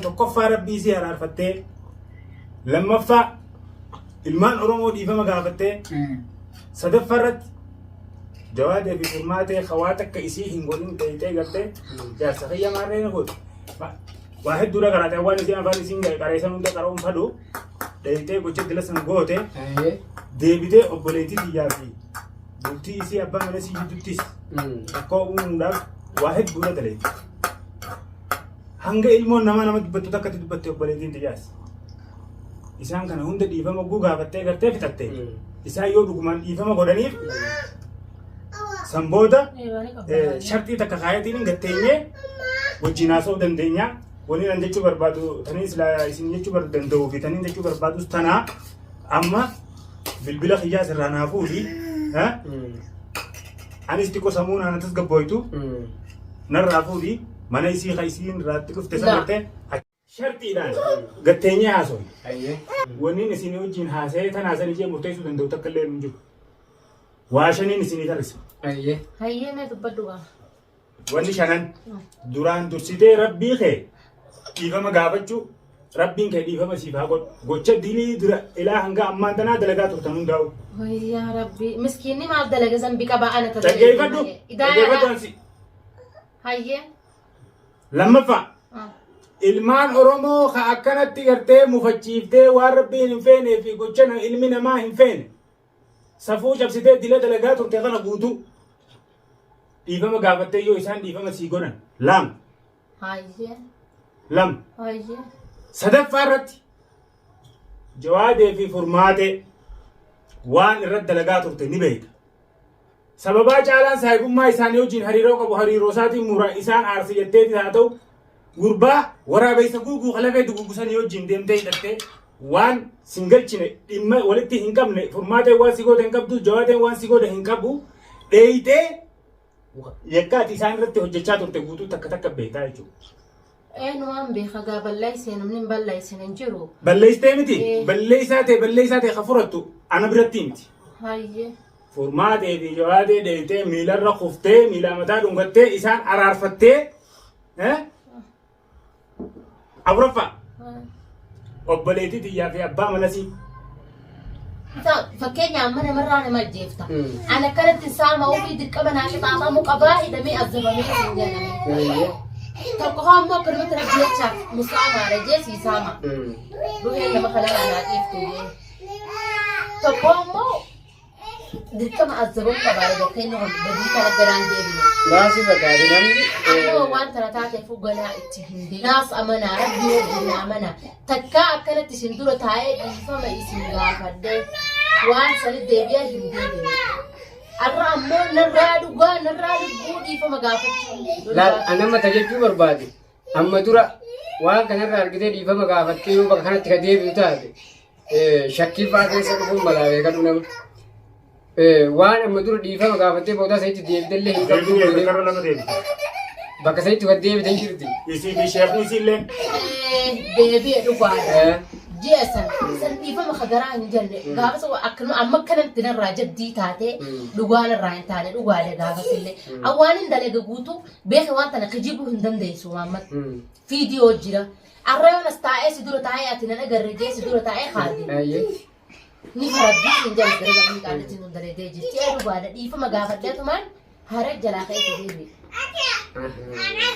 Tokkoffaa rabbii isii araarfattee, lammaffaa ilmaan Oromoo dhiifama gaafattee, sadaffaa irratti jawaadee fi furmaatee hawaa takka isii hin godhin ta'ee gartee jaarsa kiyya maarree na goote. Waa hedduudha karaatee waan isiin afaan isiin qareessan hunda qara'uun fadhu dhayitee gocha dila san goote deebitee obboleettii tiyyaa fi bultii isii abbaa mana isii jidduuttis rakkoo uumuudhaaf waa hedduudha daleeti. Hanga ilmoon namaa nama dubbattu takkatti dubbatte obboleettiin tiyyaas. Isaan kana hunda dhiifama guu gaafattee gartee fixatte. Isaan yoo dhugumaan dhiifama godhaniif san booda sharxii takka kaayatiin hin gatteenyee wajjin haasa'uu dandeenya. Wani nan jechuu barbaadu taniin silaa isin jechuu barbaadu danda'uu fi taniin jechuu barbaadus tanaa amma bilbila kiyyaa sirraa naa fuudhi. Anis xiqqoo sammuu naan tasgabbooytu narraa fuudhi mana isii ka isiin irraatti dhufte san gartee sharxiidhaan gatteenyee haasofne. Hayyee. Wanniin isin wajjin haasa'ee tanaa san ijee murteessuu danda'u takka illee hin jiru. Waa shaniin isinii tarrisa. Hayyee. Hayyee mee dubbadhu gaa. Wanni shanan duraan dursitee rabbii kee dhiifama gaafachuu rabbiin kee dhiifama siif haa godhu. Gocha dilii dura ilaa hanga ammaan tanaa dalagaa turtan hundaa'u. Wayyaa rabbii miskiinni maal dalaga zambi qaba ana tata. Dhaggeeffadhu. Dhaggeeffadhu ansi. Hayyee. Lammaffaa ilmaan Oromoo ka akkanatti gartee mufachiiftee waan rabbiin hin feenee fi gocha ilmi namaa hin feene safuu cabsitee dila dalagaa turte kana guutuu dhiifama gaafattee yoo isaan dhiifama sii godhan lama Hayyee. lama Hayyee. sadaffaa irratti jawaadee fi furmaatee waan irratti dalagaa turte ni beekta. Sababaa caalaan saahibummaa isaanii wajjin hariiroo qabu hariiroo isaatiin mura isaan aarse jetteetis haa ta'u gurbaa waraabessa guuguu kalafee duguugusanii wajjin deemtee hidhattee waan sin galchine dhimma walitti hin qabne furmaateen waan si goote hin qabdu jawaateen waan si goote hin qabu dheeyitee yakka ati isaan irratti hojjechaa turte guutuu takka takka beektaa jechuudha. Eenyumaan beeka gaa balleessee namni hin balleessine hin jiru. Balleessitee miti Eh. balleessaa ta'e balleessaa ta'e ka furattu ana biratti miti. Hayyee. Furmaatee fi jawaatee dheeyitee miilarra kuftee miila mataa dhungattee isaan araarfattee eh? Afuraffaa obboleettii tiyyaa fi abbaa manasii Fakkeenya amma namarraa nama ajjeefta. Ani akkanatti saama ofii dirqama naa qixaaxamuu qabaa hidhamee azabamee hin jedhame. Tokko haa immoo akkanumatti rabbi jechaaf musaamaadha jee sii saama. Ruheen nama kanarraa naa dhiiftu jee. Tokko immoo Dirqama azzabamuu qabaadha jettee inni kun badii kana garaan deebine. Maasi fakkaate namni. Ammoo waan tana taateefuu ganaa itti hin deebine. Naaf amanaa rabbi wajjin na amanaa. Takkaa akkanatti isin dura taa'ee dhiifama isin gaafadhee waan sani deebi'ee hin deebine. Har'a ammoo narraa dhugaa narraa lubbuu dhiifama gaafachuu. Laal anamma tajajjuu barbaade. Amma dura waan kanarraa argitee dhiifama gaafattee yoo bakka kanatti ka deebitu taate shakkii fa'aa keessa dhufuun malaa beekadhu nama. Waan amma dura dhiifama gaafattee boodaa sanitti deebitellee hin qabdu. Deebiin deebite karra lama deebite. Bakka sanitti kan deebite hin jirti. Isii fi sheekni isii illee Deebi'e dhugaadha. Ji'a san san dhiifama kagaraa hin jenne gaafa san akkanuma amma akkanatti narraa jaddii taatee dhugaa narraa hin taane dhugaadha gaafas illee. Awwaan hin dalaga guutuu beeka waan tana kijibuu hin dandeessu Muhammad. Fiidiyoo jira. Arra yoon as taa'ee si dura taa'ee ati nan agarre jee si dura taa'ee kaadde. Ni faraddi hin jala gara galanii qaallitti nun dalaydee jirti. Ee dhugaadha dhiifama gaafadheetumaan hara jalaa ka'ee itti deebi'e.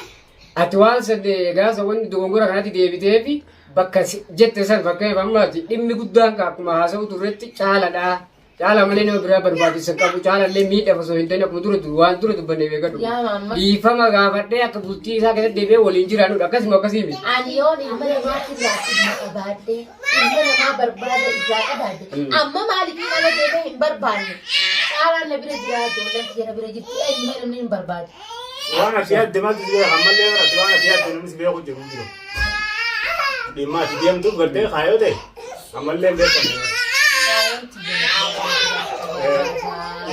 Ati waan san gaasa wanni dogongora kanatti deebiteefi bakka jette san fakkeenyaaf amma ati dhimmi guddaan ka akkuma haasa'u turretti caaladha. Caalaa malee nama biraa barbaachisa hin qabu. Caalaa illee miidhaaf osoo hin ta'in akkuma dura waan dura dubbanne beekadhu. Yaa maamma. Dhiifama gaafadhee akka bultii isaa keessatti deebi'ee waliin jiraannudha. Akkasuma akkasii miti. Ani yoon ilma namaatirraa ilma qabaadhe, ilma namaa barbaada irraa qabaadhe, amma maaliif ala deemee hin barbaanne? Caalaan na bira jira, ijoolleen kiyya na bira jirti, eenyuma namni hin barbaadu. Waan ati yaadde maaltu si beeka ammallee bara ati waan ati yaadde namni si beeku jiru hin jiru. Dhimma ati deemtuuf gartee kaayoo ta'e ammallee hin beekamu.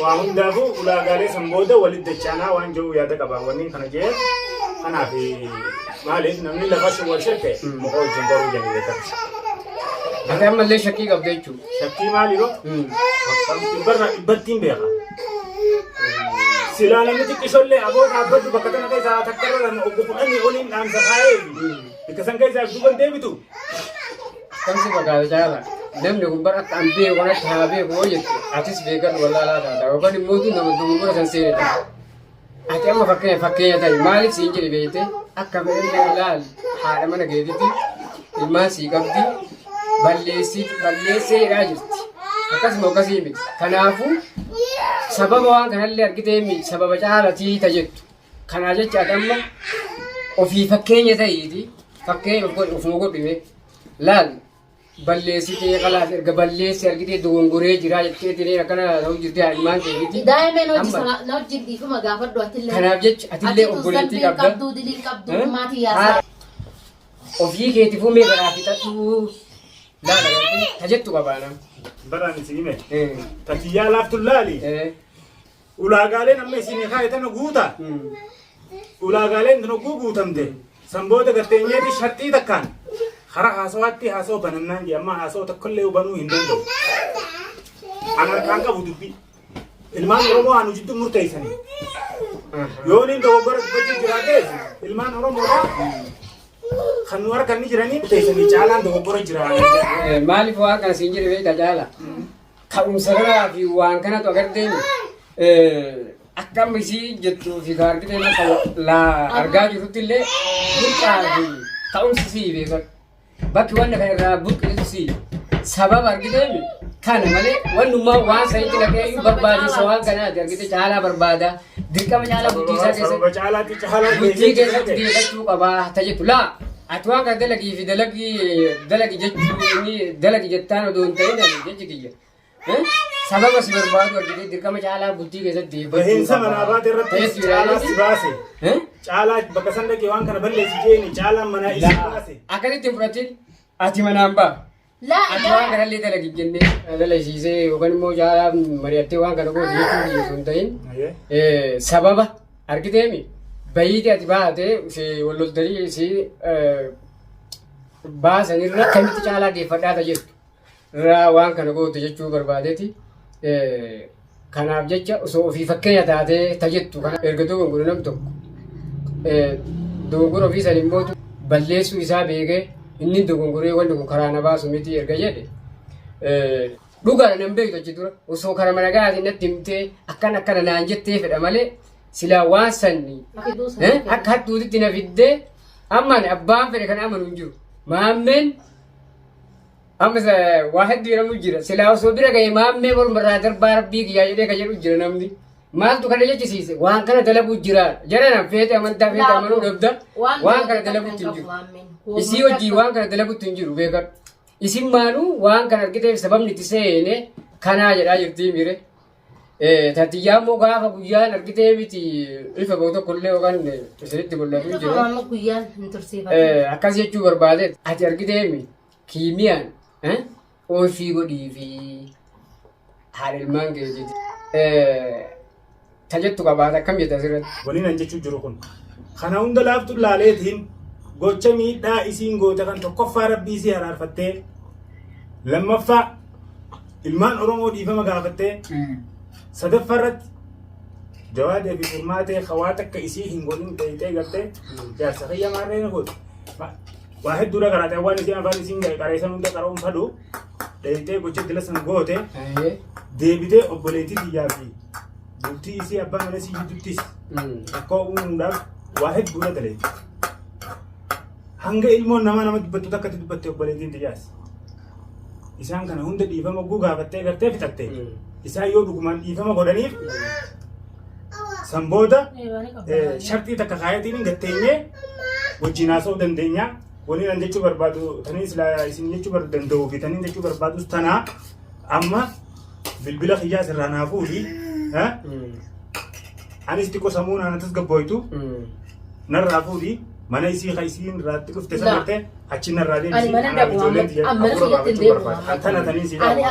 Waa hundaafuu ulaagaalee san booda walitti dachaanaa waan jiru yaada qaba. Wanni kana jee kanaaf maaliif namni lafa wal shakke muka wajjin baruu jedhanii beekamu. Ati ammallee shakkii qabda jechuudha. Shakkii maali yoo? Dhibbarraa dhibbattiin beeka. Silaa namni xiqqishollee aboo dhaabbadhu bakka tana keessaa takka irra lama obbo kudhanii oliin dhaamsa kaa'ee. Bikka san keessaa duuban deebitu. Akkam si fakkaata caala? Namni kun bara akka an beeku kanatti haa beeku yoo jette atis beekadhu wallaalaa taata yookaan immoo nama dogoggora san seene taata. Ati amma fakkeenya fakkeenya ta'i maaliif siin jedhe beekte akka fedhe laal haadha mana keetitti ilmaan sii qabdi balleessii balleessee jedhaa jirti. Akkasuma akkasii miti. Kanaafuu sababa waan kanallee argitee mi sababa caalatii ta jettu. Kanaa jecha ati amma ofii fakkeenya ta'iiti fakkeenya of godhi ofuma godhi mee laal balleessitee kalaas erga balleesse argitee dogongoree jiraa jettee tiree akkana ta'u jirti ilmaan keetiiti. Daa'imeen hojii Amma sana na wajjin dhiifama gaafadhu atillee. Kanaaf jecha atillee Atiitu obboleettii zambiin qabda. qabduu diliin qabduu Eh? maatii yaasaa. Ofii keetifuu mee garaa fixadhu laala gartee ta jettu qabaana. Baraan isin hime. Tatiyyaa laaftu laali. Ulaagaaleen amma isinii kaa'e tana guuta. Ulaagaaleen tana guutamte. San booda garteenyeeti sharxii takkaan karaa haasawaatti haasawa banannaan jee amma haasawa tokkollee banuu hin danda'u. An harkaan qabu dubbii. Ilmaan Oromoo anu jidduu murteessanii. Yoo niin dogoggora dubbachuu jiraates ilmaan Oromoodhaa kan nu harkaan ni jiranii murteessanii caalaan dogoggora jira. Maaliif waan kana siin jedhe beektaa caala? Ka'umsa kanaa fi waan kanatu agarteen akka amma isii jettuu fi ka argitee akka laa argaa jirrutti illee burqaa fi ka'umsi sii beekan. Bakki wanna kana irraa burqisu sii sababa argitee kana malee wannummaa waan sanitti naqee iyyuu barbaachisa waan kanaati argite caalaa barbaada dirqama caalaa bultii isaa keessatti Sababa caalaatti caalaa bultii keessatti deeffachuu qabaa ta jettu laa ati waan kana dalagii fi dalagii dalagi jechuu inni dalagi jettaan odoo hin ta'in ani jechi kiyya Eh? Sababa si barbaadu argitee dirqama caalaa bultii keessatti deeffachuu Bahiinsa manaa baate irratti Ta'etu caalaa si baase. Eh? Caalaa bakka san dhaqee waan kana balleessi jeeni caalaan manaa isa baase. Akkasitti hin fudhatin ati manaan ba'a. Laa Ati waan kanallee dalagi jennee dalagsiisee yookaan immoo caalaa mari'attee waan kana goote jechuu kiyya osoo hin ta'in sababa argiteemi bayiiti ati baate si wal loltanii si baasanirra akkamitti caalaa deeffadhaa ta jettu irraa waan kana goote jechuu barbaadeeti. Kanaaf jecha osoo ofii fakkeenya taatee ta jettu kana erga dogongore nam tokko dogongora ofii san immoo balleessuu isaa beekee inni dogongoree wanni kun karaa na baasu miti erga jedhe dhugaadha nan beektu achi dura osoo karaa mana gaatiin natti himtee akkan akkana naan jettee fedha malee silaa waan sanni akka hattuutitti na fiddee amma ani abbaan fedhe kan amanu hin jiru maammeen Amma isa waa hedduu jedhamu jira. Silaa osoo bira ga'e maammee morma irraa darbaa rabbii kiyyaa jedhee kan jedhu jira namni. Maaltu kana jechisiise? Waan kana dalaguu jira. Jara feete amantaa feete amanuu dhabda. Waan kana dalaguutti hin jiru. Isii wajjin waan kana dalaguutti hin jiru beekadhu. Isin maaluu waan kana argiteef sababni itti seene kanaa jedhaa jirtii mire. Tatiyyaa immoo gaafa guyyaan argitee miti ifa ba'u tokko illee yookaan isinitti mul'atu hin jiru. Amma guyyaan hin tursiifatu. Akkas jechuu barbaade ati argitee mi kiimiyaan ofii godhii fi haadha ilmaan keetiiti. Ta jettu qabaata akkam jetta asirratti? Waliin an jechuu jiru kun. Kana hunda laaftu laaleetiin gocha miidhaa isiin goote kan tokkoffaa rabbii isii haraarfattee lammaffaa ilmaan Oromoo dhiifama gaafattee sadaffaa irratti jawaadee fi furmaatee hawaa takka isii hin godhin ta'ee gartee jaarsa kiyya maarree na goote. Waa hedduudha karaatee waan isiin afaan isiin qareessan hunda qara'uun fadhu dhayitee gocha dila san goote deebitee obboleettii tiyyaa fi bultii isii abbaa mana isii jidduuttis rakkoo uumuudhaaf waa hedduudha daleeti. Hanga ilmoon namaa nama dubbattu takkatti dubbatte obboleettiin tiyyaas. Isaan kana hunda dhiifama oguu gaafattee gartee fixatte. Isaan yoo dhugumaan dhiifama godhaniif san booda sharxii takka kaayatiin gatteenyee wajjin haasa'uu dandeenya. Waliin an jechuu barbaadu tanii silaa isin jechuu barbaadu danda'uu fi tanii jechuu barbaadus tanaa amma bilbila kiyyaa sirraa naa fuudhi. Anis xiqqoo sammuu naan tasgabbooytu narraa fuudhi mana isii ka isiin irraatti dhufte san Laa. gartee achi narraa Ani deebisi. mana Anaaf dhabu ijoolleen tiyya amma hafuura kiyyatti hin baafachuu deebi'u. barbaada. Tana taniin si Ani dhabu.